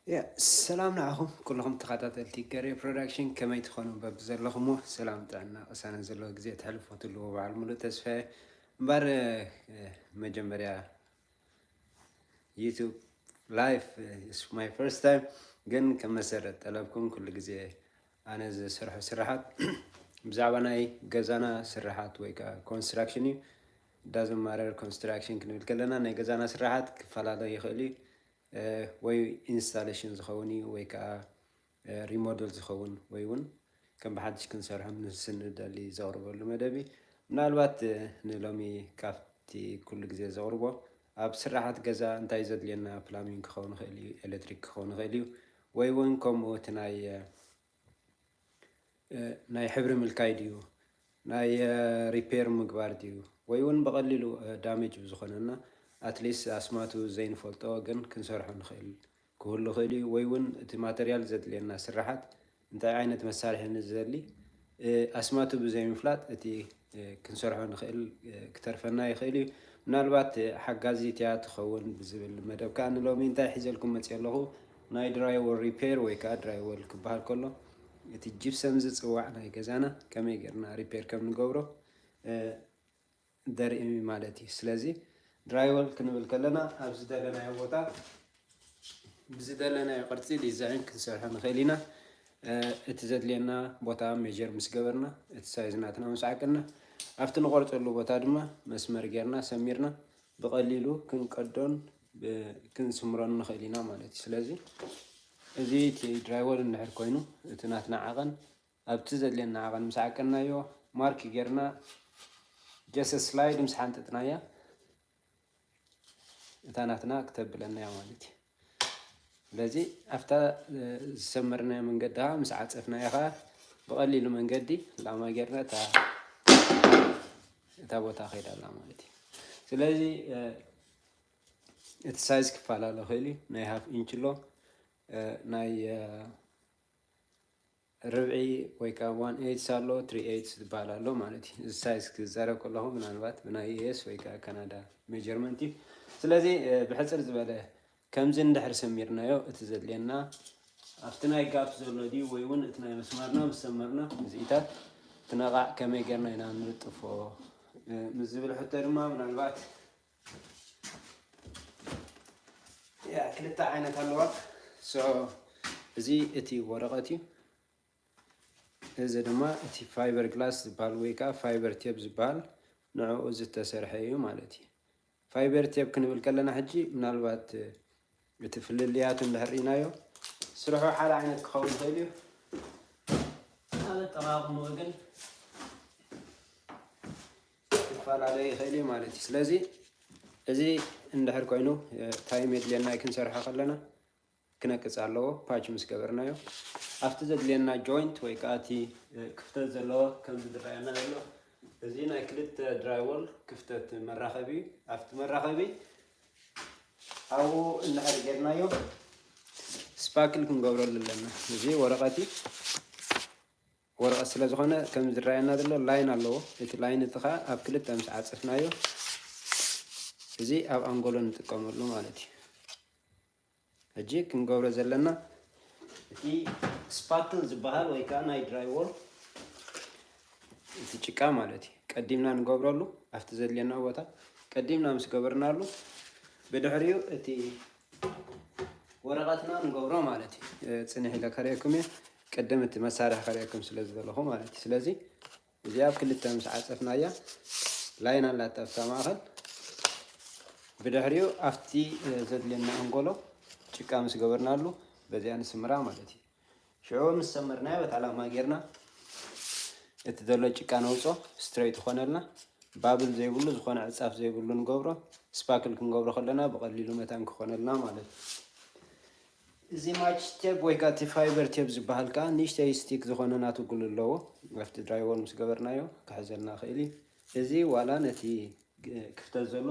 ያ ሰላም ንዓኹም ኩልኹም ተኸታተልቲ ገሬ ፕሮዳክሽን፣ ከመይ ትኾኑ? በብዘለኹምዎ ሰላም፣ ጥዕና፣ ቅሳነት ዘለዎ ግዜ ተሕልፎ ትልዎ በዓል ሙሉእ ተስፋ እየ። እምበር መጀመርያ ዩቱብ ላይፍ is my first time፣ ግን ከም መሰረት ጠለብኩም ኩሉ ግዜ ኣነ ዝሰርሖ ስራሓት ብዛዕባ ናይ ገዛና ስራሓት ወይ ከዓ ኮንስትራክሽን እዩ። ዳዝማረር ኮንስትራክሽን ክንብል ከለና ናይ ገዛና ስራሓት ክፈላለ ይኽእል እዩ። ወይ ኢንስታሌሽን ዝኸውን እዩ ወይ ከዓ ሪሞደል ዝኸውን ወይ እውን ከም ብሓድሽ ክንሰርሖ ምስ እንደሊ ዘቕርበሉ መደብ እዩ። ምናልባት ንሎሚ ካብቲ ኩሉ ግዜ ዘቕርቦ ኣብ ስራሓት ገዛ እንታይ ዘድልየና፣ ፕላሚንግ ክኸውን ይኽእል እዩ፣ ኤሌክትሪክ ክኸውን ይኽእል እዩ፣ ወይ እውን ከምኡ እቲ ናይ ናይ ሕብሪ ምልካይ ድዩ፣ ናይ ሪፔር ምግባር ድዩ፣ ወይ እውን ብቐሊሉ ዳሜጅ ብዝኾነና ኣትሊስት ኣስማቱ ዘይንፈልጦ ግን ክንሰርሖ ንኽእል ክህሉ ይኽእል እዩ። ወይ እውን እቲ ማተርያል ዘድልየና ስራሓት እንታይ ዓይነት መሳርሒ ንዘሊ ኣስማቱ ብዘይምፍላጥ እቲ ክንሰርሖ ንኽእል ክተርፈና ይኽእል እዩ። ምናልባት ሓጋዚት እያ ትኸውን ብዝብል መደብ ከዓ ንሎሚ እንታይ ሒዘልኩም መፅእ ኣለኹ፣ ናይ ድራይወል ሪፔር ወይ ከዓ ድራይወል ክበሃል ከሎ እቲ ጂፕሰም ዝፅዋዕ ናይ ገዛና ከመይ ጌርና ሪፔር ከም ንገብሮ ዘርኢ ማለት እዩ። ስለዚ ድራይወል ክንብል ከለና ኣብ ዝደለናዮ ቦታ ብዝደለናዮ ቅርፂ ዲዛይን ክንሰርሖ ንኽእል ኢና። እቲ ዘድልየና ቦታ ሜጀር ምስ ገበርና፣ እቲ ሳይዝ ናትና ምስ ዓቀና፣ ኣብቲ ንቆርፀሉ ቦታ ድማ መስመር ጌርና ሰሚርና ብቐሊሉ ክንቀዶን ክንስምሮን ንኽእል ኢና ማለት እዩ። ስለዚ እዚ እቲ ድራይወል እንድሕር ኮይኑ እቲ ናትና ዓቐን ኣብቲ ዘድልየና ዓቐን ምስ ዓቀናዮ ማርክ ጌርና ጀስት ስላይድ ምስ ሓንጠጥናያ እታ ናትና ክተብለና እያ ማለት እዩ። ስለዚ ኣብታ ዝሰመርናዮ መንገዲ ከዓ ምስ ዓፀፍናዮ ከዓ ብቐሊሉ መንገዲ ላማ ጌርና እታ ቦታ ከይዳ ኣላ ማለት እዩ። ስለዚ እቲ ሳይዝ ክፈላለ ይኽእል እዩ። ናይ ሃፍ ኢንች ኣሎ፣ ናይ ርብዒ ወይ ከዓ ዋን ኤይትስ ኣሎ፣ ትሪ ኤይትስ ዝበሃል ኣሎ ማለት እዩ። እዚ ሳይዝ ክዛረብ ከለኹ ምናልባት ብናይ ዩ ኤስ ወይ ከዓ ካናዳ ሜጀርመንት እዩ። ስለዚ ብሕፅር ዝበለ ከምዚ እንድሕር ሰሚርናዮ እቲ ዘድልየና ኣብቲ ናይ ጋፕ ዘሎ ድዩ ወይ እውን እቲ ናይ መስመርና ምስ ሰመርና እዚኢታት ትነቓዕ ከመይ ጌርና ኢና ንልጥፎ ምስ ዝብል ሕቶ ድማ ምናልባት ያ ክልተ ዓይነት ኣለዋ። ሶ እዚ እቲ ወረቐት እዩ። እዚ ድማ እቲ ፋይበር ግላስ ዝበሃል ወይ ከዓ ፋይበር ቴፕ ዝበሃል ንዕኡ ዝተሰርሐ እዩ ማለት እዩ። ፋይበር ቴፕ ክንብል ከለና ሕጂ ምናልባት እቲ ፍልልያቱ እንድሕር ርኢናዮ ስርሑ ሓደ ዓይነት ክኸውን ይኽእል እዩ። ኣብ ኣጠቓቕምኡ ግን ክፈላለ ይኽእል እዩ ማለት እዩ። ስለዚ እዚ እንድሕር ኮይኑ ታይም የድልየና ክንሰርሖ ከለና ክነቅፅ ኣለዎ። ፓች ምስ ገበርናዮ ኣብቲ ዘድልየና ጆይንት ወይ ከዓ እቲ ክፍተት ዘለዎ ከምዚ ዝረኣየና ዘሎ እዚ ናይ ክልተ ድራይወል ክፍተት መራኸቢ እዩ። ኣብቲ መራኸቢ ኣብኡ እንድሕር ጌርናዮ ስፓክል ክንገብረሉ ኣለና። እዚ ወረቐት እዩ። ወረቐት ስለ ዝኾነ ከም ዝረኣየና ዘሎ ላይን ኣለዎ። እቲ ላይን እቲ ኸዓ ኣብ ክልተ ምስ ዓፀፍናዮ እዚ ኣብ ኣንጎሎ ንጥቀመሉ ማለት እዩ። ሕጂ ክንገብሮ ዘለና እቲ ስፓክል ዝበሃል ወይ ከዓ ናይ ድራይወል እቲ ጭቃ ማለት እዩ። ቀዲምና ንገብረሉ ኣብቲ ዘድልየና ቦታ ቀዲምና ምስ ገበርናሉ ብድሕሪኡ እቲ ወረቐትና ንገብሮ ማለት እዩ። ፅንሕ ኢለ ከርእየኩም እየ። ቅድም እቲ መሳርሒ ከርእየኩም ስለ ዝደለኹ ማለት እዩ። ስለዚ እዚኣ ኣብ ክልተ ምስ ዓፀፍናያ ላይን ኣላታ ኣብታ ማእኸል ብድሕሪኡ ኣብቲ ዘድልየና ኣንጎሎ ጭቃ ምስ ገበርናሉ በዚኣ ንስምራ ማለት እዩ። ሽዑ ምስ ሰመርናዮ በታ ላማ ጌርና እቲ ዘሎ ጭቃ ነውፅኦ ስትሬት ይኾነልና። ባብል ዘይብሉ ዝኾነ ዕፃፍ ዘይብሉ ንገብሮ። ስፓክል ክንገብሮ ከለና ብቐሊሉ መታን ክኾነልና ማለት እዩ። እዚ ማች ቴፕ ወይ ከዓ እቲ ፋይበር ቴፕ ዝበሃል ከዓ ንእሽተይ ስቲክ ዝኾነ ናቱ ግሉ ኣለዎ። ኣብቲ ድራይወል ምስ ገበርናዮ ክሕዘልና ይኽእል እዩ። እዚ ዋላ ነቲ ክፍተት ዘሎ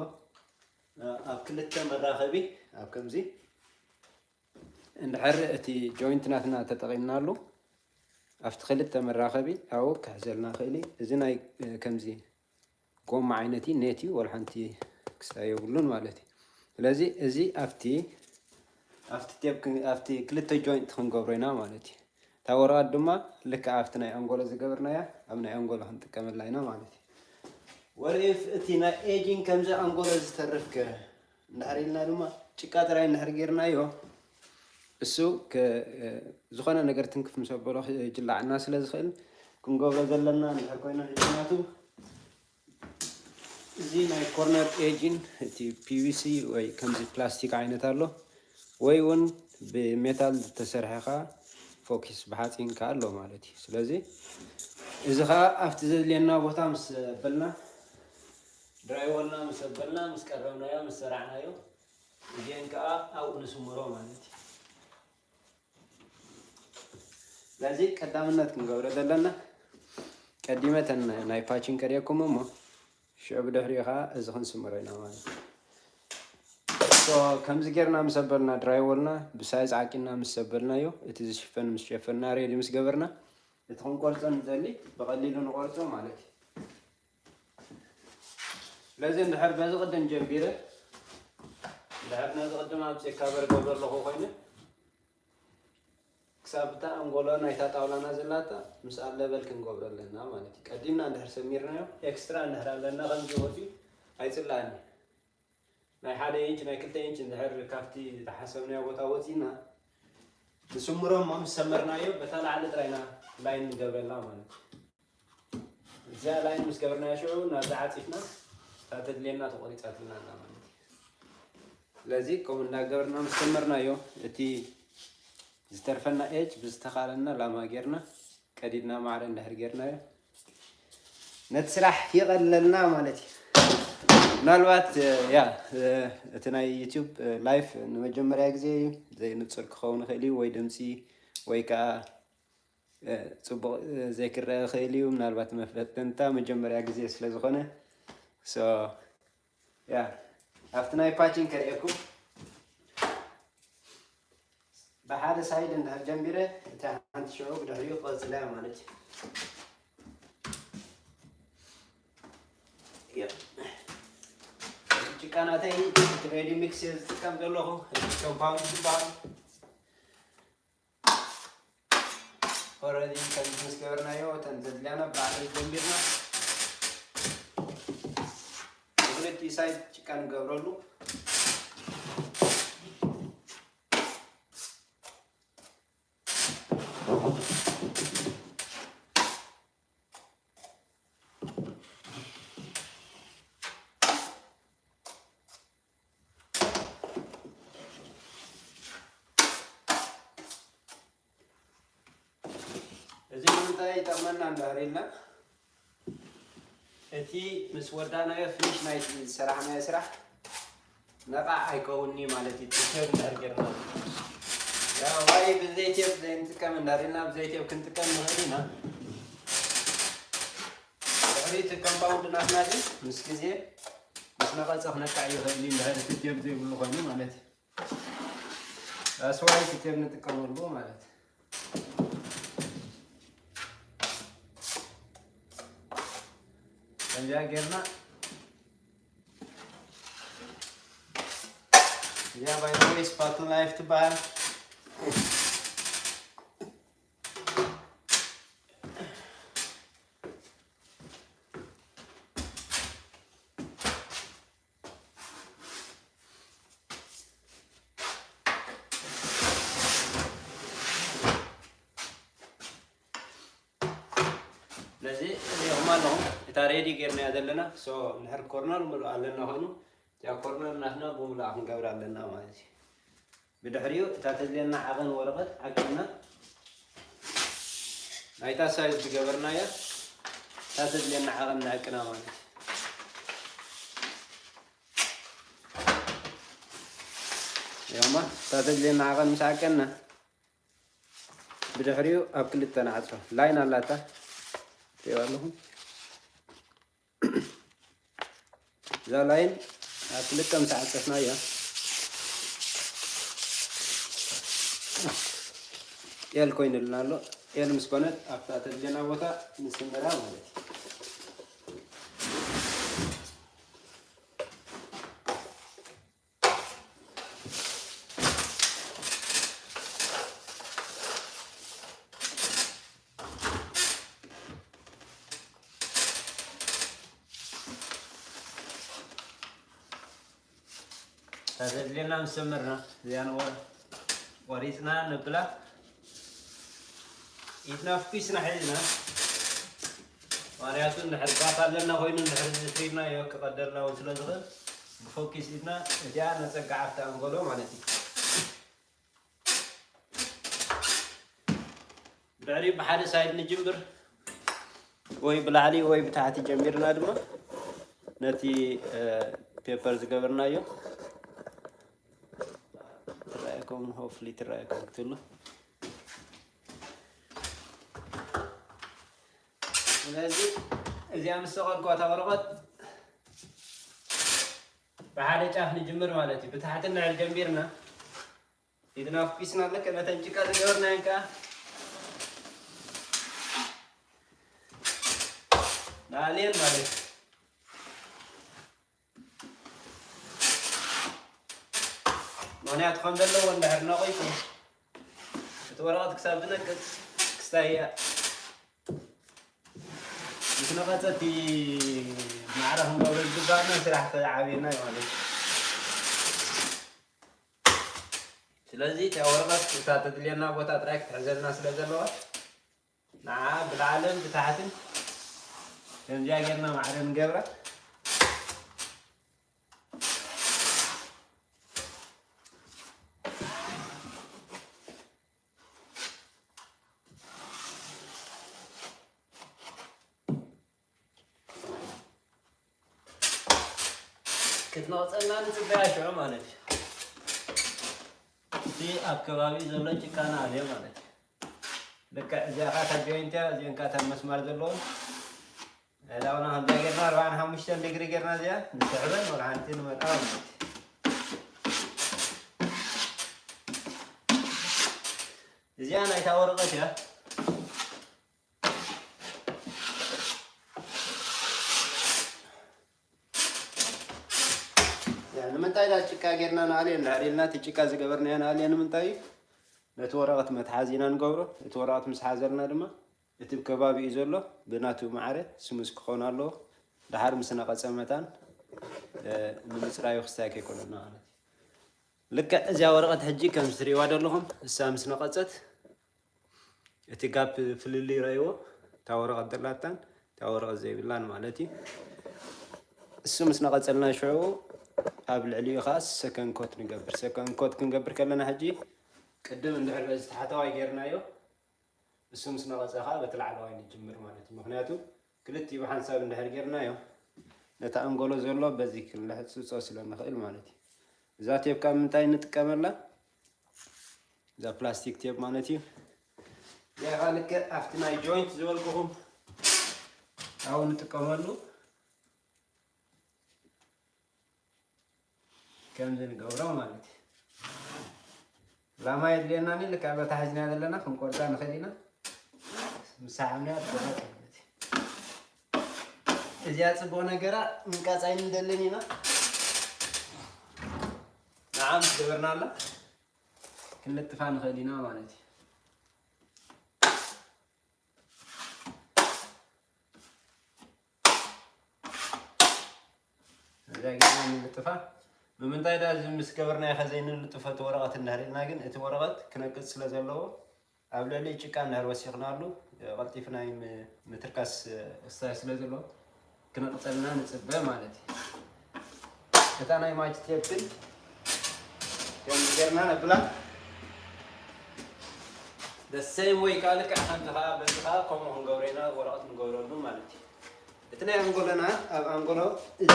ኣብ ክልተ መራኸቢ ኣብ ከምዚ እንድሕር እቲ ጆይንት ናትና ተጠቒምናሉ ኣብቲ ክልተ መራኸቢ ኣብኡ ክሕዘልና ይኽእል እዩ። እዚ ናይ ከምዚ ጎማ ዓይነት እዩ፣ ኔት እዩ፣ ወላ ሓንቲ ክስታይ የብሉን ማለት እዩ። ስለዚ እዚ ኣብቲ ኣብቲ ቴፕ ክን- ኣብቲ ክልተ ጆይንት ክንገብሮ ኢና ማለት እዩ። እታ ወረቐት ድማ ልክዕ ኣብቲ ናይ ኣንጎሎ ዝገበርናያ ኣብ ናይ ኣንጎሎ ክንጥቀመላ ኢና ማለት እዩ። ወርኢፍ እቲ ናይ ኤጂን ከምዚ ኣንጎሎ ዝተርፍከ እንድሕር ኢልና ድማ ጭቃ ጥራይ እንድሕር ጌርናዮ እሱ ከ- ዝኾነ ነገር ትንክፍ ምስ ኣበሎ ክጅላዕና ስለ ዝኽእል ክንገብሮ ዘለና እንድሕር ኮይና ህጅናቱ እዚ ናይ ኮርነር ኤጅን እቲ ፒቪሲ ወይ ከምዚ ፕላስቲክ ዓይነት ኣሎ ወይ እውን ብሜታል ዝተሰርሐ ከዓ ፎኪስ ብሓፂን ከዓ ኣሎ ማለት እዩ። ስለዚ እዚ ከዓ ኣብቲ ዘድልየና ቦታ ምስ በልና ድራይወልና ምስ በልና ምስ ቀረብናዮ ምስ ሰራዕናዮ እዚአን ከዓ ኣብኡ ንስምሮ ማለት እዩ። ስለዚ ቀዳምነት ክንገብሮ ዘለና ቀዲመተን ናይ ፓችን ከርእየኩም እሞ ሽዑ ብድሕሪኡ ከዓ እዚ ክንስምሮ ኢና ማለት እዩ። So ከምዚ ጌርና ምስ ኣበልና ድራይወልና ብሳይዝ ዓቂና ምስ ኣበልናዮ እቲ ዝሽፈን ምስ ሸፈና ሬዲ ምስ ገበርና እቲ ክንቆርጾ ንደሊ ብቐሊሉ ንቆርጾ ማለት እዩ። ስለዚ እንድሕር በዚ ቅድም ጀሚረ እንድሕር ነዚ ቅድም ኣብ ሴካበር ገብረ ኣለኹ ኮይኑ ክሳብ እታ ኣንጎሎ ናይታ ጣውላና ዘላታ ምስ ኣለበል ክንገብሮ ኣለና ማለት እዩ። ቀዲምና እንድሕር ሰሚርናዮ ኤክስትራ እንድሕር ኣለና ከምዚ ወፂኡ ኣይፅላእኒ ናይ ሓደ ኢንች ናይ ክልተ ኢንች እንድሕር ካብቲ ዝሓሰብናዮ ቦታ ወፂና ንስምሮ እሞ ምስ ሰመርናዮ በታ ላዕሊ ጥራይና ላይን ንገብረላ ማለት እዩ። እዚኣ ላይን ምስ ገበርናዮ ሽዑ ናብዛ ዓፂፍና እታ ተድልየና ተቆሪፃትልና ኣላ ማለት እዩ። ስለዚ ከምኡ እንዳገበርና ምስ ሰመርናዮ እቲ ዝተርፈና ኤጅ ብዝተኻለና ላማ ጌርና ቀዲድና ማዕረ እንድሕር ጌርናዮ ነቲ ስራሕ ይቐለልና ማለት እዩ። ምናልባት ያ እቲ ናይ ዩቲዩብ ላይፍ ንመጀመርያ ግዜ እዩ። ዘይንጹር ክኸውን ይኽእል እዩ ወይ ድምፂ ወይ ከዓ ፅቡቕ ዘይክረአ ይኽእል እዩ። ምናልባት መፈተንታ መጀመርያ ግዜ ስለ ዝኾነ ያ ኣብቲ ናይ ፓችን ከርእየኩም ብሓደ ሳይድ እንድሕር ጀሚረ እታ ሓንቲ ሽዑ ብድሕሪኡ ክቐፅላ እያ ማለት እዩ። ጭቃናተይ ሬዲ ሚክስ ዝጥቀም ዘለኹ ኮምፓውንድ ዝበሃል ኦረዲ ከምዚ ምስ ገበርናዮ እተን ዘድልያና ብዓረይ ጀሚርና ብክልቲኡ ሳይድ ጭቃ ንገብረሉ። እዚ ንምንታይ ይጠቕመና እንዳበልና እቲ ምስ ወዳናዮ ፍኒሽ ናይቲ ዝሰራሕናዮ ስራሕ ነቓዕ ኣይከውንኒ ማለት እዩ። ቴፕ እንድሕር ጌርና ያው ዋይ ብዘይ ቴፕ ዘይንጥቀም እንዳሪልና ብዘይ ቴፕ ክንጥቀም ንኽእል ኢና። ድሕሪ እቲ ኮምፓውንድ ናትና ግን ምስ ግዜ ምስ ነቐጸ ክነቃዕ ይኽእል እዩ። እንድሕር እቲ ቴፕ ዘይብሉ ኮይኑ ማለት እዩ። ኣስዋይ ክቴብ ንጥቀመሉ ማለት ከምዚኣ ጌርና እዚኣ ባይዘወይ ስፓቱ ላይፍ ትበሃል። ነዚ ሪኦም ኣለኹም እታ ሬዲ ጌርናያ ዘለና ሶ ንድሕር ኮርነር ምሉእ ኣለና ኮይኑ እዚኣ ኮርነር ናትና ብምሉኣ ክንገብር ኣለና ማለት እዩ። ብድሕሪኡ እታ ተድልየና ዓቐን ወረቐት ዓቂብና ናይታ ሳይዝ ዝገበርናያ እታ ተድልየና ዓቐን ንዕቅና ማለት እዩ። ዮማ እታ ተድልየና ዓቐን ምስ ዓቀና ብድሕሪኡ ኣብ ክልተ ንዓፅፋ ላይን ኣላታ ትሪኦ ኣለኹም። እዛ ላይን ኣብ ክልተ ምስ ዓፀፍናያ ኤል ኮይኑልና ኣሎ። ኤል ምስ ኮነት ኣብታ ተድልየና ቦታ ንስምራ ማለት እዩ። እታ ዘድልየና ምስ ሰመርና፣ እዚኣ ንቆ-፣ ቆሪፅና ነብላ። ኢድና ፍኩስና ሒዝና። ምኽንያቱ እንድሕር ጋፍ ኣለና ኮይኑ፣ እንድሕር ዝፍሪድናዮ ክቐደልና እውን ስለ ዝኽእል፣ ብፎኪስ ኢድና እዚኣ ነፀግዓ ኣብቲ ኣንጎሎ ማለት እዩ። ድሕሪ ብሓደ ሳይድ ንጅምር፣ ወይ ብላዕሊ ወይ ብታሕቲ ጀሚርና ድማ ነቲ፣ እ፣ ፔፐር ዝገበርናዮ ትረኣየኩም፣ ሆፕፉሊ ትረኣየኩም ክትህሉ። ስለዚ እዚኣ ምስ ሰቐልኳ እታ ወረቐት ብሓደ ጫፍ ንጅምር ማለት እዩ። ብታሕቲ እንድሕር ጀሚርና ኢድና ኣፍኲስና ኣለከ ነተን ጭቃ ዝገበርናየን ከኣ ንኣልየን ማለት እዩ። ምኽንያቱ ከም ዘለዎ እንድሕር ነቒጹ እቲ ወረቐት ክሳብ ዝነቅጽ ክስታይ እያ። ምስ ነቐጸ እቲ ማዕረ ክንገብሮ ዝግባኣና ስራሕ ተዓብየና እዩ ማለት እዩ። ስለዚ እታ ወረቐት እታ ተድልየና ቦታ ጥራይ ክትሕዘልና ስለ ዘለዋ ንዓ ብላዕልን ብታሕትን ከምዚኣ ጌርና ማዕረ ንገብራ። ክትነቕጸልና ንጽበያ ሽዑ ማለት እዩ። እቲ ኣብ ከባቢ ዘሎ ጭቃ ንኣልዮ ማለት እዩ። ልክዕ እዚኣ ኸዓ እታ ጆይንት እያ፣ እዚአን ከኣ እተን መስማር ዘለወን። እዛ ኸዓ ከምዚኣ ጌርና ኣርብዓን ሓሙሽተን ዲግሪ ጌርና እዚኣ ንስሕበን ወላ ሓንቲ ንመልኣ ማለት እዩ። እዚኣ ናይታ ወረቐት እያ። ያ፣ ንምንታይ ዳ ጭቃ ጌርና ንኣልዮ እንድሕር ኢልና፣ እቲ ጭቃ ዝገበርናዮ ንኣልዮ ንምንታይ እዩ? ነቲ ወረቐት መትሓዚ ኢና ንገብሮ። እቲ ወረቐት ምስ ሓዘልና ድማ፣ እቲ ከባቢኡ ዘሎ ብናቱ ማዕረ ስሙዝ ክኾን ኣለዎ። ደሓር ምስ ነቐጸ መታን፣ እ፣ ንምጽራዩ ክስታይ ከይኮነና ማለት እዩ። ልክዕ እዚኣ ወረቐት ሕጂ ከም ትርእይዋ ዘለኹም፣ እሳ ምስ ነቐጸት፣ እቲ ጋፕ ፍልልይ ረእይዎ፣ እታ ወረቐት ዘላታን እታ ወረቐት ዘይብላን ማለት እዩ። እሱ ምስ ነቐጸልና ሽዑ ኣብ ልዕሊኡ ኸዓ ሰከንድ ኮት ንገብር። ሰከንድ ኮት ክንገብር ከለና ሕጂ ቅድም እንድሕር በዚ ታሕተዋይ ጌርናዮ፣ እሱ ምስ ነቐጸ ኸዓ በቲ ላዕለዋይ ንጅምር ማለት እዩ። ምኽንያቱ ክልቲኡ ብሓንሳብ እንድሕር ጌርናዮ ነቲ ኣንጎሎ ዘሎ በዚ ክንልሕጽጾ ስለ ንኽእል ማለት እዩ። እዛ ቴፕ ካብ ምንታይ ንጥቀመላ? እዛ ፕላስቲክ ቴፕ ማለት እዩ። እዚኣ ኸዓ ልክዕ ኣብቲ ናይ ጆይንት ዝበልኩኹም ኣብኡ ንጥቀመሉ። ከምዚ ንገብሮ ማለት እዩ። ላማ የድልየናኒ፣ ልክዕ በታ ሒዝናያ ዘለና ክንቆርጻ ንኽእል ኢና። ምስ ሰዓብናያ ትቆረጽ ማለት እዩ። እዚኣ ጽቡቕ ነገራ ምንቃጽ ኣይንደልን ኢና። ንዓ ምስ ገበርናላ ክንልጥፋ ንኽእል ኢና ማለት እዩ። እዛ ጌርና ንልጥፋ። ንምንታይ ዳ እዚ ምስ ገበርናዮ ከ ዘይንልጥፎ እቲ ወረቐት እንድሕር ኢልና ግን፣ እቲ ወረቐት ክነቅጽ ስለ ዘለዎ፣ ኣብ ልዕሊ ጭቃ እንድሕር ወሲኽናሉ፣ ቀልጢፍና ም-፣ ምትርካስ፣ ስታይ ስለ ዘለዎ፣ ክነቕጸልና ንጽበ ማለት እዩ። እታ ናይ ማች ቴፕን ከምዚ ጌርና ነብላ። The same way ከኣ ልክዕ ከምዚ ከኣ በዚ ከኣ ከምኡ ክንገብሮ ኢና፣ ወረቐት ንገብረሉ ማለት እዩ። እቲ ናይ ኣንጎሎና ኣብ ኣንጎሎ እዚ፣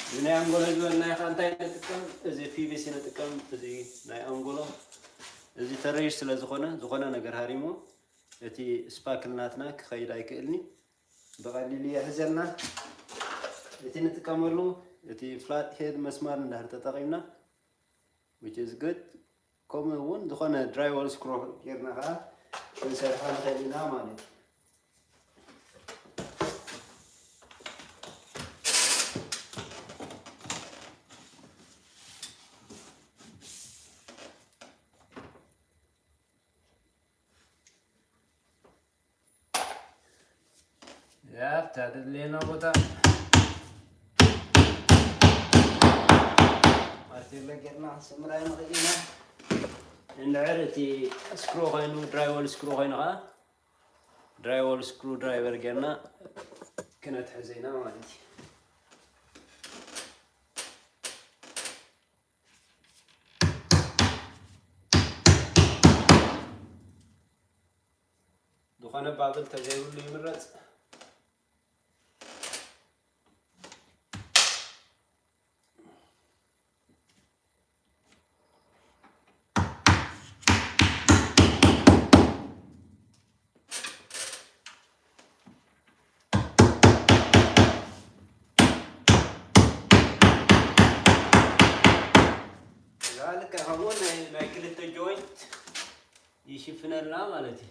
እዚ ናይ ኣንጎሎ ዝበልናዮ ከኣ እንታይ ንጥቀም? እዚ ፒ ቪ ሲ ንጥቀም። እዚ ናይ ኣንጎሎ እዚ ተረይሽ ስለ ዝኾነ፣ ዝኾነ ነገር ሃሪሞ እቲ ስፓክል ናትና ክኸይድ ኣይክእልኒ። ብቐሊሉ የሕዘልና። እቲ ንጥቀመሉ፣ እቲ ፍላት ሄድ መስማር እንድሕር ተጠቒምና፣ which is good። ከምኡ እውን ዝኾነ ድራይወል ስክሮ ጌርና ከኣ ክንሰርሖ ንኽእል ኢና ማለት እዩ። ኣብታ ደድልየና ቦታ ማርቴሎ ጌርና ክንስምራ ንኽእል ኢና። እንድሕር እቲ ስክሩ ኮይኑ፣ ድራይወል ስክሩ ኮይኑ ኸዓ፣ ድራይወል ስክሩ ድራይቨር ጌርና ክነትሕዞ ኢና ማለት እዩ። ዝኾነ ባብል ተዘይብሉ ይምረጽ። እዛ ልክዕ ከምኡ ናይ፣ ናይ ክልተ ጆይንት ይሽፍነልና ማለት እዩ።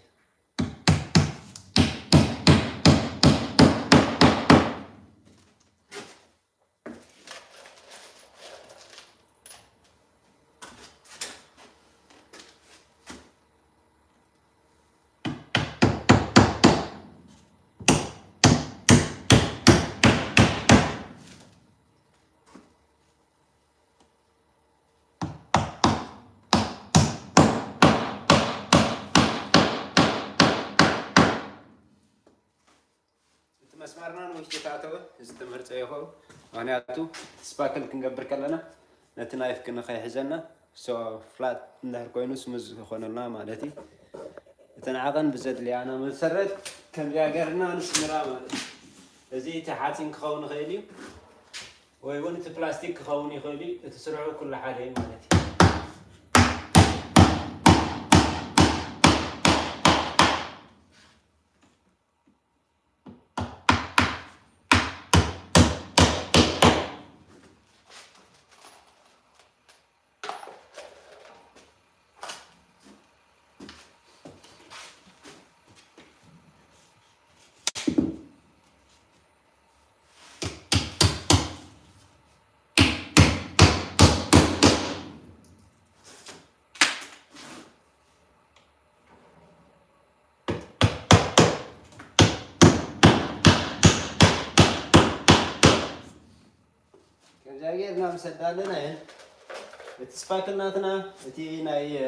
እቲ መስማርና ንውሽጢ ተኣተወ፣ እዚ ትምህርፀ ይኸውን። ምኽንያቱ ስፓክል ክንገብር ከለና ነቲ ናይፍ ክንኸይሕዘና፣ ሶ ፍላት እንድሕር ኮይኑ ስሙዝ ይኾነልና ማለት እዩ። እተን ዓቐን ብዘድልያና መሰረት ከምዚኣ ገርና ንስምራ ማለት እዩ። እዚ እቲ ሓፂን ክኸውን ይኽእል እዩ፣ ወይ እውን እቲ ፕላስቲክ ክኸውን ይኽእል እዩ። እቲ ስርሑ ኩሉ ሓደ እዩ ማለት እዩ። ከምዚኣ ጌርና ምስ ኣዳለናየን፣ እቲ ስፓክል ናትና፣ እቲ ናይ፣ እ፣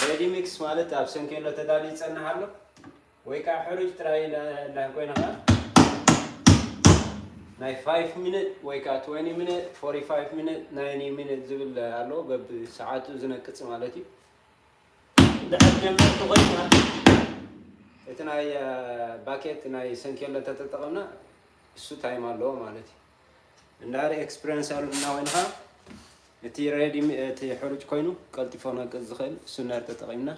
ሬዲ ሚክስ ማለት ኣብ ሰንኬሎ ተዳልዩ ይጸንሕ ኣሎ፣ ወይ ከዓ ሕሩጭ ጥራይ እንዳ-፣ እንዳ ኮይና ከዓ ናይ ፋይቭ ሚኒት ወይ ከዓ ትወንቲ ሚኒት፣ ፎርቲ ፋይቭ ሚኒት፣ ናይንቲ ሚኒት ዝብል ኣሎ፣ በብሰዓቱ ዝነቅጽ ማለት እዩ። እንድሕር ጀመርቲ ኮይና፣ እቲ ናይ፣ እ፣ ባኬት ናይ ሰንኬሎ እንተተጠቐምና፣ እሱ ታይም ኣለዎ ማለት እዩ። እንድሕር ኤክስፒሪየንስ ኣለና ኮይንካ፣ እቲ ሬዲ ሚ-፣ እቲ ሕሩጭ ኮይኑ ቀልጢፎ ነቅጽ ዝኽእል እሱ እንድሕር ተጠቒምና፣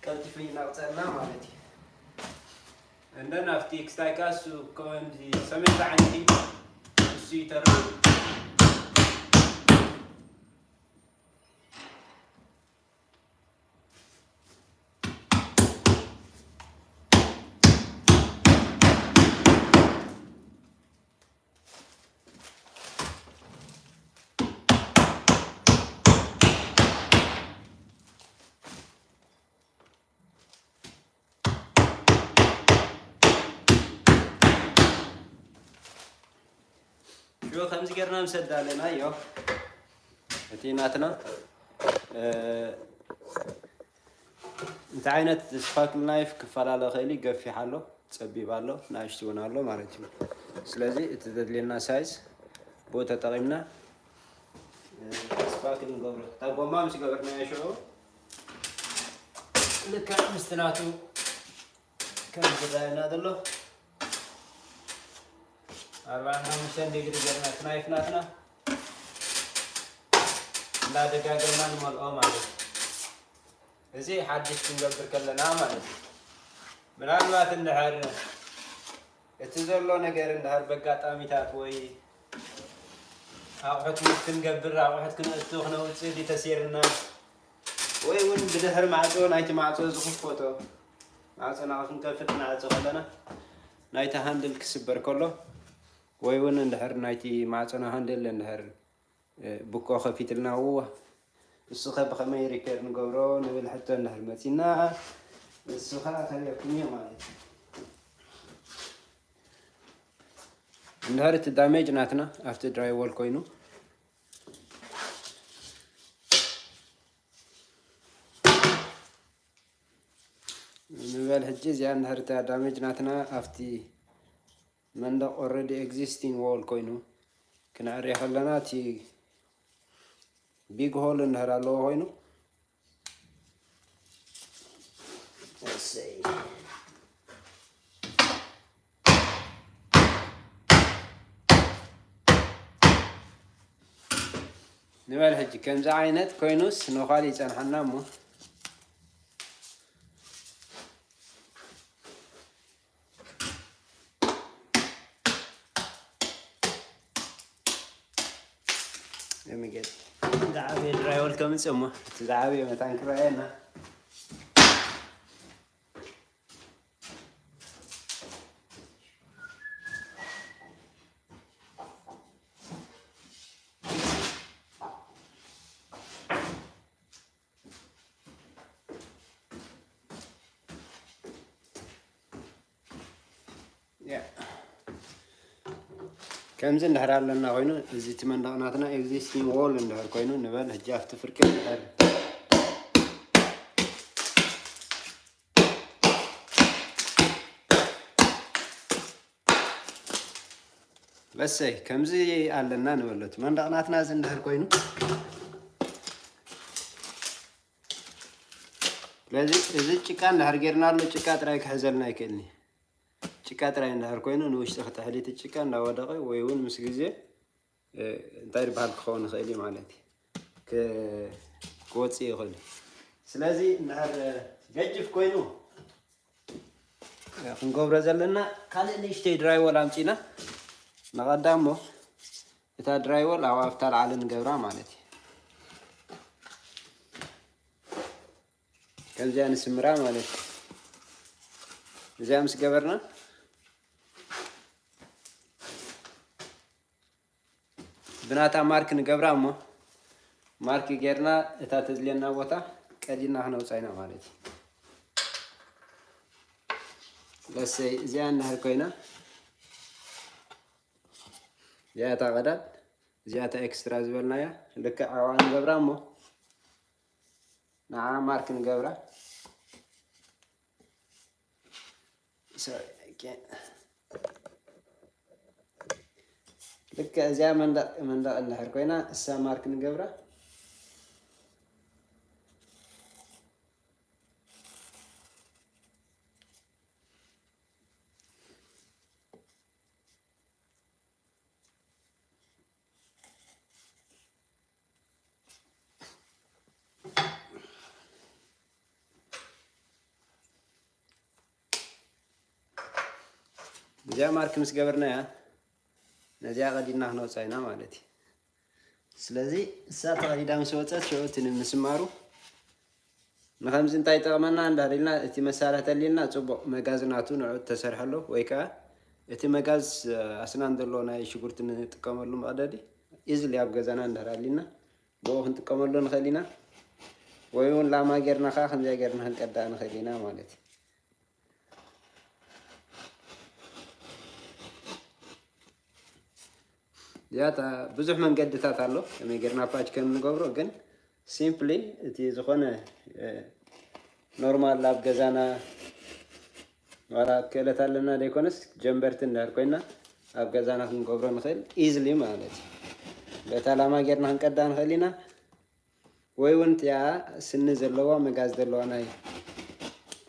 ቀልጢፉ ይነቕጸልና ማለት እዩ። እንደን ኣብቲ ክስታይ ከኣ እሱ ከምዚ ሰሜን ዝዓይነቲ እሱ ይተርፍ። ሽዑ ከምዚ ጌርና ምስ ኣዳለናዮ፣ እቲ ናትና፣ እ፣ እንታይ ዓይነት ስፓክል ናይፍ ክፈላለ ይኽእል እዩ። ገፊሕ ኣሎ፣ ጸቢብ ኣሎ፣ ንእሽቱ እውን ኣሎ ማለት እዩ። ስለዚ እቲ ዘድልየና ሳይዝ ብኡ ተጠቒምና፣ እ፣ ስፓክል ንገብሮ። እታ ጎማ ምስ ገበርናዮ ሽዑ ልክዕ ምስቲ ናቱ ከም ዝረኣየና ዘሎ ኣርባዓን ሓሙሽተን ዲግሪ ጌርና እቲ ናይፍ ናትና እንዳደጋገምና ንመልኦ ማለት እዩ። እዚ ሓድሽ ክንገብር ከለና ማለት እዩ። ምናልባት እንድሕር እቲ ዘሎ ነገር እንድሕር በጋጣሚታት ወይ ኣቑሑት ክንገብር፣ ኣቑሑት ክነእቱ፣ ክነውፅእ ድዩ ተሲርና፣ ወይ እውን ብድሕሪ ማዕፆ ናይቲ ማዕፆ ዝኽፈቶ ማዕፆና ክንከፍት ንዓፆ ከለና ናይቲ ሃንድል ክስበር ከሎ፣ ወይ እውን እንድሕር ናይቲ ማዕፆና ሃንድል እንድሕር፣ እ፣ ብኮ ከፊትልና፣ እዋ፣ እሱ ኸ ብኸመይ ሪፔር ንገብሮ ንብል ሕቶ እንድሕር መፂና፣ እሱ ኸዓ ከርእየኩም እየ ማለት እዩ። እንድሕር እቲ ዳሜጅ ናትና ኣብቲ ድራይ ዎል ኮይኑ ንበል። ሕጂ እዚኣ እንድሕር እታ ዳሜጅ ናትና ኣብቲ መንደቕ ኦልሬዲ ኤግዚስቲንግ ዎል ኮይኑ ክንዕርዮ ከለና እቲ ቢግ ሆል እንድሕር ኣለዎ ኮይኑ እሰይ። ንበል ሕጂ ከምዚ ዓይነት ኮይኑስ ንኳል ይጸንሓና እሞ የሚገጥ ዝዓበየ ድራይወል ከምጽእ እሞ እቲ ዝዓበየ መታን ክረኣየና። ከምዚ እንድሕር ኣለና ኮይኑ እዚ እቲ መንደቕ ናትና ኤግዚስቲንግ ዎል እንድሕር ኮይኑ ንበል። ሕጂ ኣብቲ ፍርቂ እንድሕር በሰይ ከምዚ ኣለና ንበሎ። እቲ መንደቕ ናትና እዚ እንድሕር ኮይኑ ስለዚ እዚ ጭቃ እንድሕር ጌርናሉ ጭቃ ጥራይ ክሕዘልና ኣይክእልኒ። ጭቃ ጥራይ እንድሕር ኮይኑ ንውሽጢ ክትሕሊቲ ጭቃ እንዳወደቐ ወይ እውን ምስ ግዜ እንታይ ዝበሃል ክኸውን ይኽእል እዩ ማለት እዩ። ክወፅእ ይኽእል እዩ። ስለዚ እንድሕር ገጅፍ ኮይኑ ክንገብሮ ዘለና ካልእ ንእሽተይ ድራይወል ኣምፂና ንቐዳሞ እታ ድራይወል ኣብ ኣብታ ላዕሊ ንገብራ ማለት እዩ። ከምዚኣ ንስምራ ማለት እዩ። እዚኣ ምስ ገበርና ብናታ ማርክ ንገብራ እሞ ማርክ ጌርና እታ ተድልየና ቦታ ቀዲድና ክነውፃ ኢና ማለት እዩ። ለሰይ እዚኣ እንድሕር ኮይና እዚኣ እታ ቀዳድ እዚኣ እታ ኤክስትራ ዝበልናያ ልክዕ ዓዋ ንገብራ እሞ ንዓ ማርክ ንገብራ። ልክዕ እዚኣ መንደቕ መንደቕ እንድሕር ኮይና እሳ ማርክ ንገብራ። እዚኣ ማርክ ምስ ገበርናያ ነዚኣ ቀዲድና ክነውፃ ኢና ማለት እዩ። ስለዚ እሳ ተቐዲዳ ምስ ወፀት ሽዑ እቲ ንምስማሩ ንኸምዚ እንታይ ይጠቕመና እንዳር ኢልና እቲ መሳርሒ ተሊልና ፅቡቕ መጋዝ ናቱ ንዑ ተሰርሐሎ ወይ ከዓ እቲ መጋዝ ኣስናን ዘሎ ናይ ሽጉርቲ ንጥቀመሉ መቐደዲ ኢዝሊ ኣብ ገዛና እንዳር ኣሊና ብኡ ክንጥቀመሉ ንኽእል ኢና። ወይ እውን ላማ ጌርና ከዓ ከምዚኣ ጌርና ክንቀዳ ንኽእል ኢና ማለት እዩ። ያታ ብዙሕ መንገድታት ኣሎ ከመይ ጌርና ፓች ከም ንገብሮ ግን ሲምፕሊ እቲ ዝኾነ ኖርማል ኣብ ገዛና ዋላ ክእለት ኣለና ዘይኮነስ ጀንበርቲ እንዳር ኮይና ኣብ ገዛና ክንገብሮ ንኽእል ኢዝሊ ማለት እዩ። በታ ላማ ጌርና ክንቀዳ ንኽእል ኢና። ወይ እውን እቲኣ ስኒ ዘለዋ መጋዝ ዘለዋ ናይ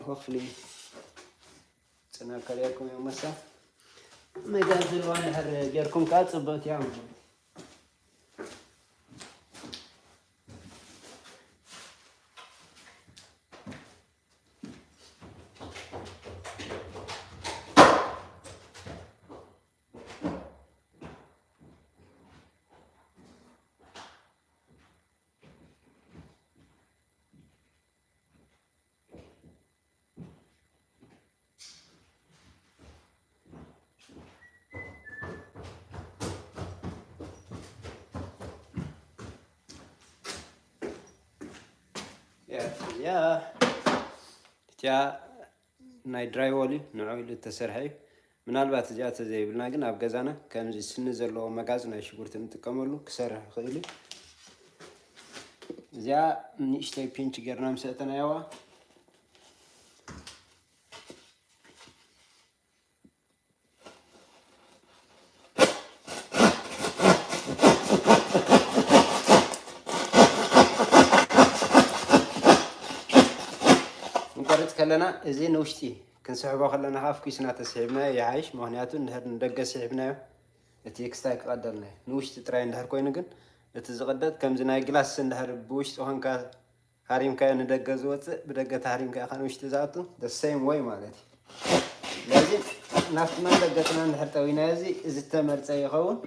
ሆፍሊ ፅናብ ከሪርኩም እዮም መሳ መጋዝ ዘለዋ እንድሕር ጌርኩም ከዓ ፅብቕቲ እያ። እዚኣ እቲኣ ናይ ድራይ ዎል እዩ ንዑ ኢሉ ዝተሰርሐ እዩ። ምናልባት እዚኣ ተዘይብልና ግን ኣብ ገዛና ከምዚ ስኒ ዘለዎ መጋዝ ናይ ሽጉርቲ ንጥቀመሉ ክሰርሕ ይኽእል እዩ። እዚኣ ንእሽተይ ፒንች ጌርና ምስ ኣእተናያዋ ክንቆርጽ ከለና እዚ ንውሽጢ ክንስሕቦ ከለና ከዓ ፍኩስና ተስሒብናዮ ይሓይሽ። ምኽንያቱ እንድሕር ንደገ ስሒብናዮ እቲ ክስታይ ክቐደልና እዩ። ንውሽጢ ጥራይ እንድሕር ኮይኑ ግን እቲ ዝቕደድ ከምዚ ናይ ግላስ እንድሕር ብውሽጢ ኮንካ ሃሪምካዮ ንደገ ዝወፅእ ብደገ ተሃሪምካ ኢኻ ንውሽጢ ዝኣቱ the same way ማለት እዩ። ስለዚ ናብቲ መንደቅ ገፅና እንድሕር ጠዊናዮ እዚ ዝተመርፀ ይኸውን።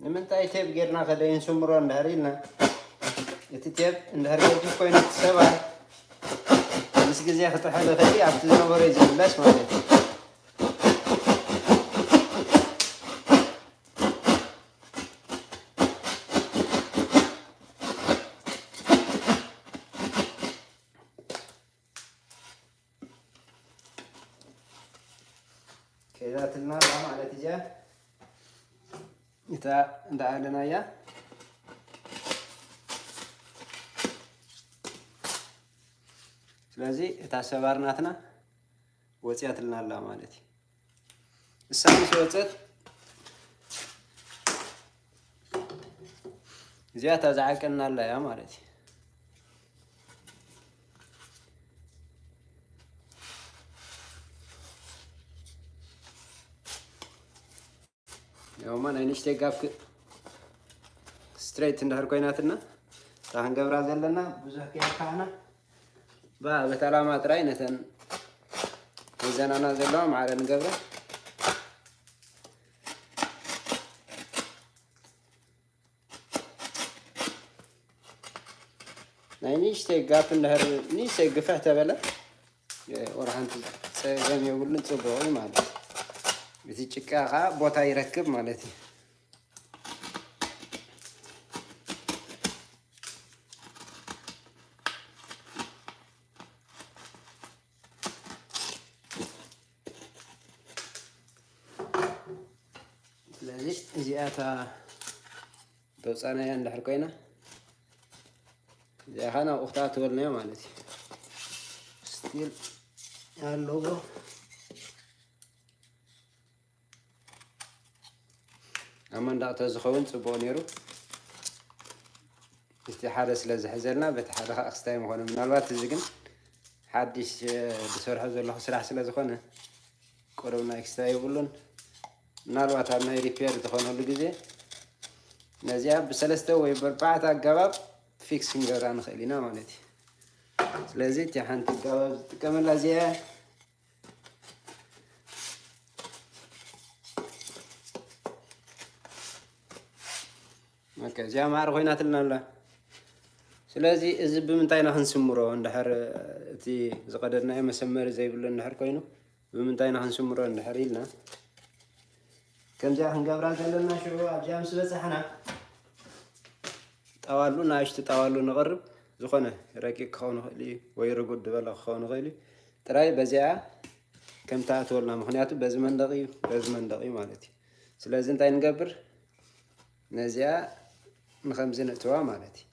ንምንታይ ቴፕ ጌርና ከደይ ንስምሮ እንድሕር ኢልና፣ እቲ ቴፕ እንድሕር ገዲፍ ኮይኑ እቲ ሰብኣይ ምስ ግዜ ክጥሕል ይኽእል እዩ፣ ኣብቲ ዝነበሮ እዩ ዝምለስ ማለት እዩ። ከይዛትልና ኣላ ማለት እያ። እታ እንዳኣለና እያ። ስለዚ እታ ሰባር ናትና ወፂኣትልና ኣላ ማለት እዩ። እሳ ምስ ወፀት እዚኣ እታ ዝዓቀና ኣላ እያ ማለት እዩ። ያውማ ናይ ንእሽተይ ጋፕ ክ-፣ ስትሬት እንድሕር ኮይናትና እታ ክንገብራ ዘለና ብዙሕ ከየካዕና ባ-፣ በታ ላማ ጥራይ ነተን ሚዛናና ዘለዋ ማዕረ ንገብረ። ናይ ንእሽተይ ጋፕ እንድሕር ንእሽተይ ግፍሕ ተበለ፣ ወላ ሓንቲ ጸገም የብሉን፣ ጽቡቕ እዩ ማለት እዩ። እቲ ጭቃ ኸዓ ቦታ ይረክብ ማለት እዩ። ስለዚ እዚኣ እታ ተውፃእናያ እንድሕር ኮይና፣ እዚኣ ኸዓ ናብኡ ክትኣትወልና እያ ማለት እዩ። ስቲል ኣለዎ። ኣብ መንደቕ ተዝኸውን ጽቡቕ ነይሩ። እቲ ሓደ ስለ ዝሕዘልና፣ በቲ ሓደ ኸዓ ክስታይ ምኾነ። ምናልባት እዚ ግን ሓድሽ፣ እ፣ ዝሰርሖ ዘለኹ ስራሕ ስለ ዝኾነ፣ ቁሩብ ናይ ክስታይ የብሉን። ምናልባት ኣብ ናይ ሪፔር ዝኾነሉ ግዜ፣ ነዚኣ ብሰለስተ ወይ ብኣርባዕተ ኣገባብ ፊክስ ክንገብራ ንኽእል ኢና ማለት እዩ። ስለዚ እቲ ሓንቲ ኣገባብ ዝጥቀመላ እዚኣ እያ። ኦኬ፣ እዚኣ ማዕረ ኮይናትልና ኣላ። ስለዚ እዚ ብምንታይ ኢና ክንስምሮ? እንድሕር እቲ ዝቐደድናዮ መሰመሪ ዘይብሉ እንድሕር ኮይኑ፣ ብምንታይ ኢና ክንስምሮ እንድሕር ኢልና፣ ከምዚኣ ክንገብራ ዘለና ሽዑ ኣብዚኣ ምስ በጻሕና፣ ጣዋሉ፣ ንኣሽቱ ጣዋሉ ነቕርብ። ዝኾነ ረቂቕ ክኸውን ይኽእል እዩ ወይ ርጉድ ዝበለ ክኸውን ይኽእል እዩ። ጥራይ በዚኣ ከም ትኣትወልና፣ ምኽንያቱ በዚ መንደቕ እዩ፣ በዚ መንደቕ እዩ ማለት እዩ። ስለዚ እንታይ ንገብር? ነዚኣ ንኸምዚ ንእትዋ ማለት እዩ።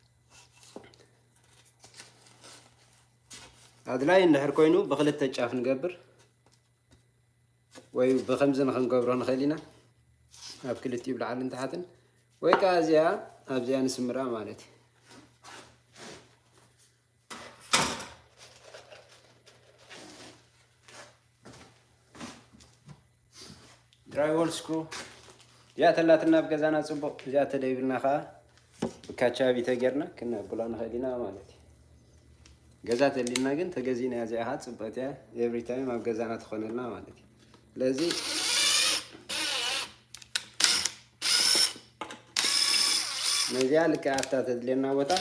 ኣድላይ እንድሕር ኮይኑ ብኽልተ ጫፍ ንገብር ወይ ብኸምዚ ንኽንገብሮ ንኽእል ኢና። ኣብ ክልቲኡ ብላዕልን ታሕትን ወይ ከዓ እዚኣ ኣብዚኣ ንስምራ ማለት እዩ። ድራይዎል ስክሩ እዚኣ ተላትና ኣብ ገዛና ጽቡቕ፣ እዚኣ ተደይብልና ኸዓ ብካቻቢተ ጌርና ክነብላ ንኽእል ኢና ማለት እዩ። ገዛ ተሊልና ግን ተገዚእና እያ፣ እዚኣ ኸዓ ጽብቕቲ እያ። ኤቭሪ ታይም ኣብ ገዛና ትኾነልና ማለት እዩ። ስለዚ ነዚኣ ልክዕ ኣብታ ተድልየና ቦታ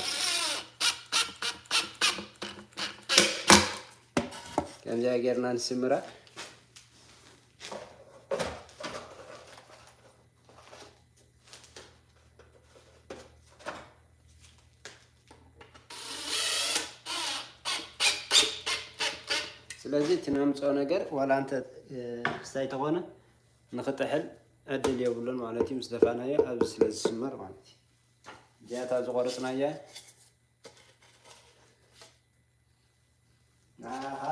ከምዚኣ ጌርና ንስምራ። ስለዚ እቲ ነምፅኦ ነገር ዋላ እንተ ክስታይ ተኾነ ንክጥሕል ዕድል የብሉን ማለት እዩ። ምስ ደፋናዮ ኣብዚ ስለ ዝስመር ማለት እዩ። እዚኣታ ዝቆረፅናያ ንዓኻ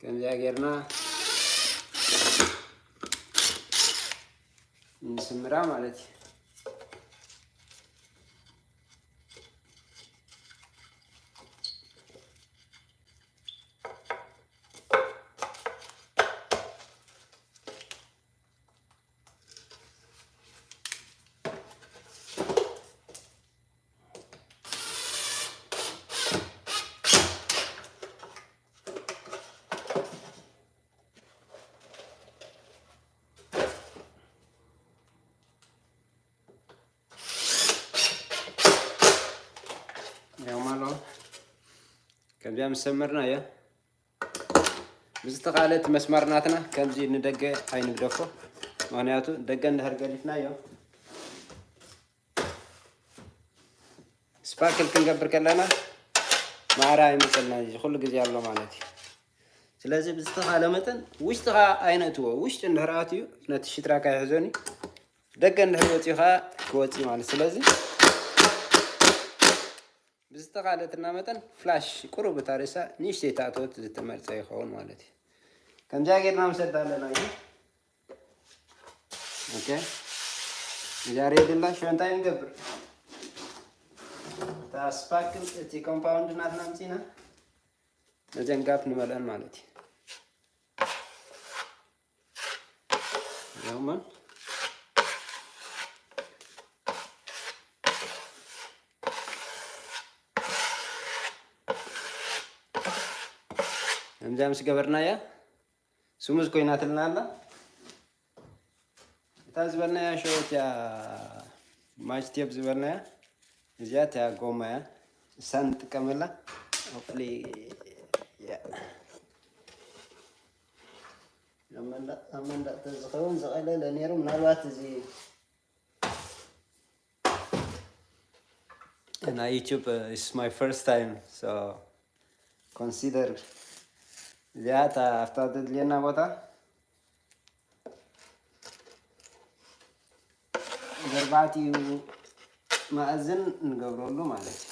ከምዚኣ ጌርና ንስምራ ማለት እዩ። ከምዚኣ ምስ ሰመርና እያ ብዝተኻለ እቲ መስማር ናትና ከምዚ ንደገ ኣይንግደፎ። ምክንያቱ ደገ እንድሕር ገዲፍናዮ ስፓክል ክንገብር ከለና ማዕረ ኣይመፀልና እዩ ኩሉ ግዜ ኣሎ ማለት እዩ። ስለዚ ብዝተኻለ መጠን ውሽጢ ከዓ ኣይነእትዎ። ውሽጢ እንድሕር ኣትዩ ነቲ ሽትራካ ይሕዞኒ ደገ እንድሕር ወፂኡ ከዓ ክወፅእ ማለት ስለዚ ብዝተኻለትና መጠን ፍላሽ ቁሩብ እታ ርእሳ ንእሽተይ ተኣተወት ዝተመርፀ ይኸውን ማለት እዩ። ከምዚኣ ጌርና ምሰዳ ኣለና እዩ። ኦኬ እዚኣ ሬድላ ሽዑ እንታይ ንገብር? እታ ስፓክል እቲ ኮምፓውንድ ናትና ምፂና ነዚን ጋፕ ንመልአን ማለት እዩ። ያውመን ከምዚኣ ምስ ገበርናያ ስሙዝ ኮይናትልና ኣላ። እታ ዝበልናያ ሸው እቲያ ማች ቴፕ ዝበልናያ እዚኣ እቲያ ጎማ እያ። እሳ ንጥቀመላ ሆፕሊ ኣብ መንደቕ ተዝኸውን ዝቐለለ ነይሩ። ምናልባት እዚ እና ዩቱብ is my first time so consider እዚኣ እታ ኣብታ ተድልየና ቦታ ዘርባዕቲኡ ማእዝን ንገብረሉ ማለት እዩ።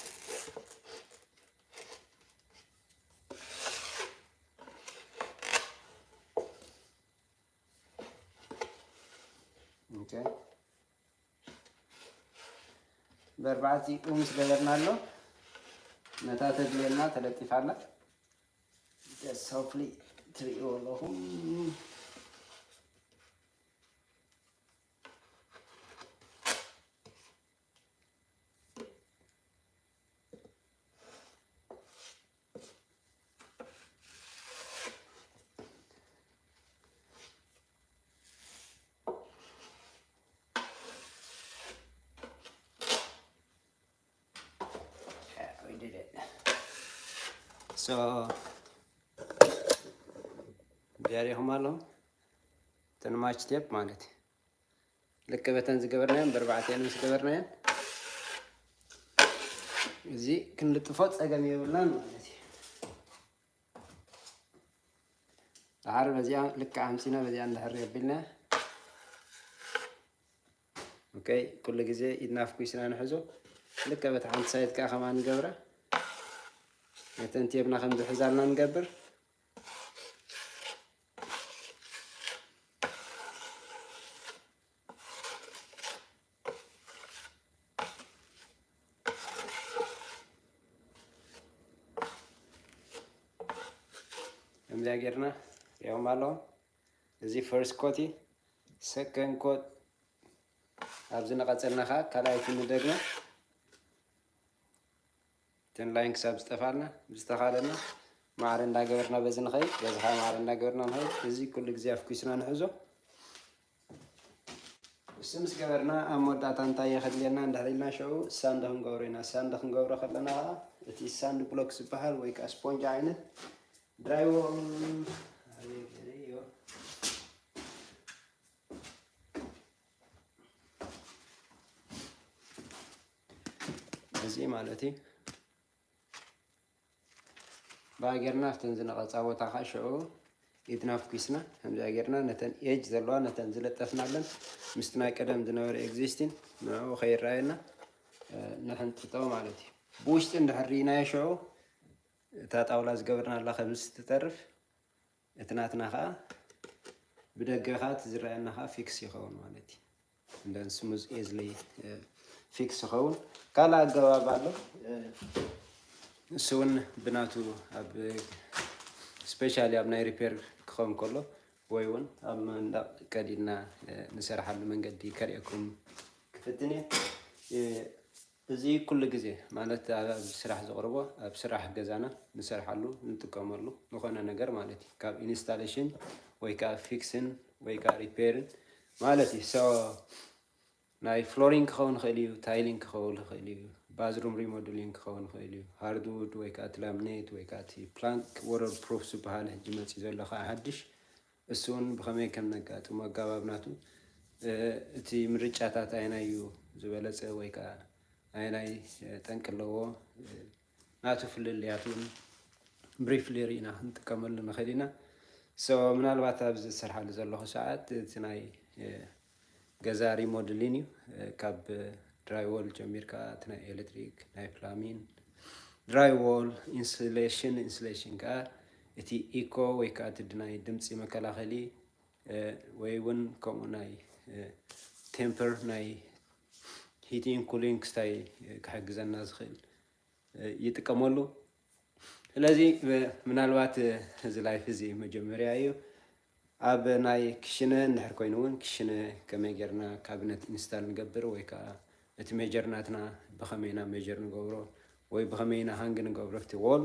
በርባዕቲ ኡምስ ገበርና ኣሎ ነታ ተድልየና ተለጢፋ ኣላ። ሶፍሊ ትርእይዎ ኣለኹም። so ሪኹም ኣለኹም ተንማች ቴፕ ማለት እዩ። ልክበተን ዝገበርናዮን በርባዕተን ምስ ገበርናዮን እዚ ክንልጥፎ ፀገም የብልናን ማለት እዩ። ድሓር በዚኣ ልክዕ ኣምፂና በዚኣ እንድሕር የቢልና ኦኬ ኩሉ ግዜ ኢድና ፍኩስና ንሕዞ። ልክዕ በቲ ሓንቲ ሳይድ ከዓ ከማ ንገብረ ነተን ቴብና ከም ዝሕዛልና ንገብር። ከምዚኣ ጌርና ሪኦም ኣለዉ። እዚ ፈርስት ኮት እዩ። ሰከንድ ኮት ኣብዚ ንቐፀልና ከዓ ካልኣይቲ ንደግመ። እተን ላይን ክሳብ ዝጠፋልና ብዝተኻለና ማዕረ እንዳገበርና በዚ ንኸይድ በዚ ከዓ ማዕረ እንዳገበርና ንኸይድ። እዚ ኩሉ ግዜ ኣፍኩስና ንሕዞ። እሱ ምስ ገበርና ኣብ መወዳእታ እንታይ የኸድልየና እንድሕር ኢልና ሽዑ ሳንድ ክንገብሮ ኢና። ሳንድ ክንገብሮ ከለና ከዓ እቲ ሳንድ ብሎክ ዝበሃል ወይ ከዓ ስፖንጅ ዓይነት ድራይዎል ኣበይ ገይረዮ? ማለት እዩ። ብኣ ጌርና ኣብተን ዝነቐጻ ቦታ ከዓ ሽዑ ኢድና ፍኪስና ከምዚኣ ጌርና ነተን ኤጅ ዘለዋ ነተን ዝለጠፍናለን ምስቲ ናይ ቀደም ዝነበረ ኤግዚስቲን ንዕኡ ከይረኣየና ነሕንጥጦ ማለት እዩ። ብውሽጢ እንድሕር ርኢናዮ ሽዑ እታ ጣውላ ዝገበርናላ ከምዚ ትተርፍ እቲ ናትና ከዓ ብደገ ከዓ እቲ ዝረኣየና ከዓ ፊክስ ይኸውን ማለት እዩ። እንደን ስሙዝ ኤዝሊ ፊክስ ይኸውን። ካልእ ኣገባብ ኣሎ። እሱ እውን ብናቱ ኣብ ስፔሻሊ ኣብ ናይ ሪፔር ክኸውን ከሎ ወይ እውን ኣብ መንደቕ ቀዲድና ንሰርሓሉ መንገዲ ከርእየኩም ክፍትን እየ። እዚ ኩሉ ግዜ ማለት ኣብ ስራሕ ዘቕርቦ ኣብ ስራሕ ገዛና ንሰርሓሉ ንጥቀመሉ ዝኾነ ነገር ማለት እዩ። ካብ ኢንስታሌሽን ወይ ከዓ ፊክስን ወይ ከዓ ሪፔርን ማለት እዩ። ሶ ናይ ፍሎሪንግ ክኸውን ይኽእል እዩ፣ ታይሊንግ ክኸውን ይኽእል እዩ፣ ባዝሩም ሪሞደሊንግ ክኸውን ይኽእል እዩ፣ ሃርድውድ ወይ ከዓ እቲ ላምኔት ወይ ከዓ እቲ ፕላንክ ወተር ፕሩፍ ዝበሃል ሕጂ መፂኡ ዘሎ ከዓ ሓድሽ እሱ እውን ብኸመይ ከም ነጋጥሞ ኣገባብ ናቱ እቲ ምርጫታት ኣየናይ እዩ ዝበለፀ ወይ ከዓ ኣየናይ ጠንቂ ኣለዎ ናቱ ፍልልያት እውን ብሪፍሊ ርኢና ክንጥቀመሉ ንኽእል ኢና። ሶ ምናልባት ኣብዚ ዝሰርሓሉ ዘለኹ ሰዓት እቲ ናይ ገዛ ሪሞድሊን እዩ። ካብ ድራይ ዎል ጀሚርካ እቲ ናይ ኤሌክትሪክ ናይ ፕላሚን ድራይ ዎል ኢንሱሌሽን ኢንሱሌሽን ከዓ እቲ ኢኮ ወይ ከዓ እቲ ናይ ድምፂ መከላኸሊ ወይ እውን ከምኡ ናይ ቴምፐር ናይ ሂቲንግ ኩሊንግ ክስታይ ክሕግዘና ዝኽእል ይጥቀመሉ። ስለዚ ምናልባት እዚ ላይፍ እዚ መጀመርያ እዩ። ኣብ ናይ ክሽነ እንድሕር ኮይኑ እውን ክሽነ ከመይ ጌርና ካቢነት ኢንስታል ንገብር ወይ ከዓ እቲ ሜጀር ናትና ብኸመይና ሜጀር ንገብሮ ወይ ብኸመይና ሃንግ ንገብሮ እቲ ዎል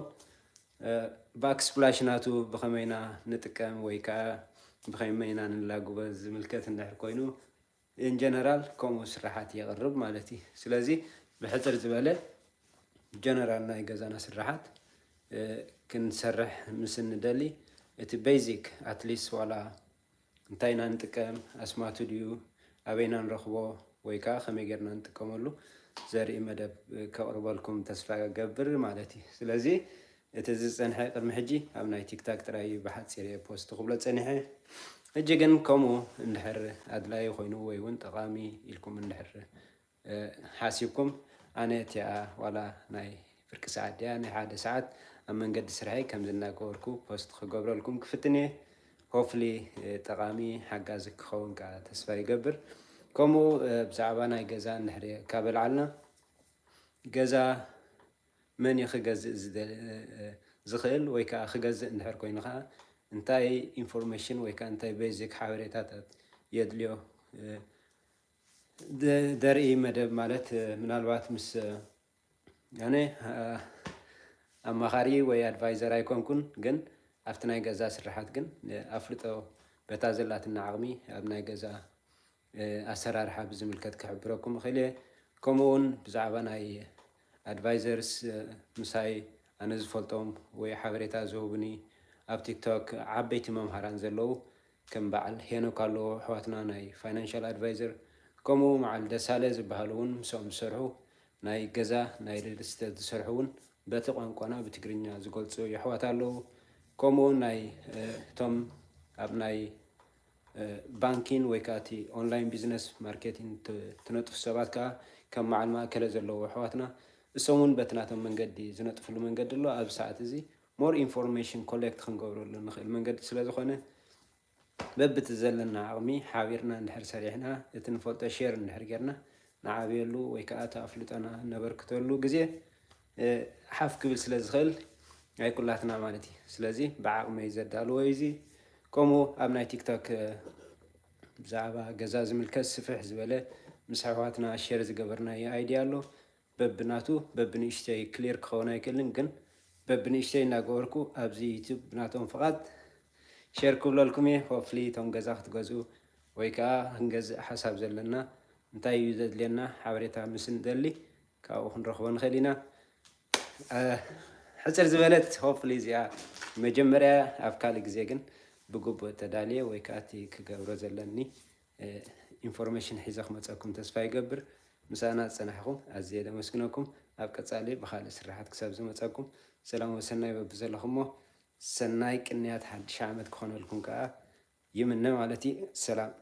ባክስፕላሽ ናቱ ብኸመይና ንጥቀም ወይ ከዓ ብኸመይና ንላጉበ ዝምልከት እንድሕር ኮይኑ ኢንጀነራል ከምኡ ስራሓት የቕርብ ማለት እዩ። ስለዚ ብሕፅር ዝበለ ጀነራል ናይ ገዛና ስራሓት ክንሰርሕ ምስ እንደሊ እቲ ቤዚክ ኣትሊስት ዋላ እንታይ ኢና ንጥቀም ኣስማቱ ድዩ ኣበይና ንረኽቦ ወይ ከዓ ከመይ ጌርና ንጥቀመሉ ዘርኢ መደብ ከቕርበልኩም ተስፋ ገብር ማለት እዩ። ስለዚ እቲ ዝፀንሐ ቅድሚ ሕጂ ኣብ ናይ ቲክታክ ጥራይ እዩ ብሓፂር እየ ፖስት ክብሎ ፀኒሐ። ሕጂ ግን ከምኡ እንድሕር ኣድላዩ ኮይኑ ወይ እውን ጠቓሚ ኢልኩም እንድሕር ሓሲብኩም ኣነ እቲኣ ዋላ ናይ ፍርቂ ሰዓት ድያ ናይ ሓደ ሰዓት ኣብ መንገዲ ስርሐይ ከም ዝናገበርኩ ፖስት ክገብረልኩም ክፍትን እየ። ሆፍሊ ጠቓሚ ሓጋዚ ክኸውን ከዓ ተስፋ ይገብር። ከምኡ ብዛዕባ ናይ ገዛ እንድሕር ካብ ኣልዓልና ገዛ መን እዩ ክገዝእ ዝኽእል ወይ ከዓ ክገዝእ እንድሕር ኮይኑ ከዓ እንታይ ኢንፎርሜሽን ወይ ከዓ እንታይ ቤዚክ ሓበሬታታት የድልዮ ደርኢ መደብ ማለት ምናልባት ምስ ኣነ ኣማኻሪ ወይ ኣድቫይዘር ኣይኮንኩን፣ ግን ኣብቲ ናይ ገዛ ስራሓት ግን ኣፍልጦ በታ ዘላትና ዓቕሚ ኣብ ናይ ገዛ ኣሰራርሓ ብዝምልከት ክሕብረኩም እኽእል እየ። ከምኡ እውን ብዛዕባ ናይ ኣድቫይዘርስ ምሳይ ኣነ ዝፈልጦም ወይ ሓበሬታ ዝህቡኒ ኣብ ቲክቶክ ዓበይቲ መምሃራን ዘለዉ ከም በዓል ሄኖክ ኣለዎ ኣሕዋትና ናይ ፋይናንሻል ኣድቫይዘር፣ ከምኡ መዓል ደሳለ ዝበሃሉ እውን ምስኦም ዝሰርሑ ናይ ገዛ ናይ ሪል ስቴት ዝሰርሑ እውን በቲ ቋንቋና ብትግርኛ ዝገልፁ የሕዋት ኣለዉ። ከምኡ ናይ እቶም ኣብ ናይ ባንኪን ወይ ከዓ እቲ ኦንላይን ቢዝነስ ማርኬቲን ትነጥፉ ሰባት ከዓ ከም መዓል ማእከለ ዘለዉ ኣሕዋትና እሶም እውን በቲ ናቶም መንገዲ ዝነጥፍሉ መንገዲ ኣሎ። ኣብዚ ሰዓት እዚ ሞር ኢንፎርሜሽን ኮሌክት ክንገብረሉ ንኽእል መንገዲ ስለ ዝኾነ በብቲ ዘለና ዓቕሚ ሓቢርና እንድሕር ሰሪሕና እቲ ንፈልጦ ሼር እንድሕር ጌርና ንዓብየሉ ወይ ከዓ እቲ ኣፍልጦና ነበርክተሉ ግዜ ሓፍ ክብል ስለ ዝኽእል ናይ ኩላትና ማለት እዩ። ስለዚ ብዓቕመይ ዘዳልዎ እዩ እዚ። ከምኡ ኣብ ናይ ቲክቶክ ብዛዕባ ገዛ ዝምልከት ስፍሕ ዝበለ ምስ ኣሕዋትና ሼር ዝገበርናዮ ኣይድያ ኣሎ። በብናቱ በብንእሽተይ ክሊር ክኸውን ኣይክእልን፣ ግን በብንእሽተይ እናገበርኩ ኣብዚ ዩቱብ ብናቶም ፍቓድ ሼር ክብለልኩም እየ። ሆፍሊ እቶም ገዛ ክትገዝኡ ወይ ከዓ ክንገዝእ ሓሳብ ዘለና እንታይ እዩ ዘድልየና ሓበሬታ ምስ እንደሊ ካብኡ ክንረኽቦ ንኽእል ኢና። ሕፅር ዝበለት ሆፍሊ እዚኣ መጀመርያ ኣብ ካልእ ግዜ ግን ብግቡእ ተዳልየ ወይ ከዓ እቲ ክገብሮ ዘለኒ ኢንፎርሜሽን ሒዘ ክመፀኩም ተስፋ ይገብር። ምሳና ዝፀናሕኹም ኣዝየ ደመስግነኩም። ኣብ ቀጻሊ ብኻልእ ስራሓት ክሳብ ዝመጸኩም ሰላም ወሰናይ በብዘለኹሞ ሰናይ ቅንያት ሓድሽ ዓመት ክኾነልኩም ከዓ ይምነ ማለት እዩ። ሰላም።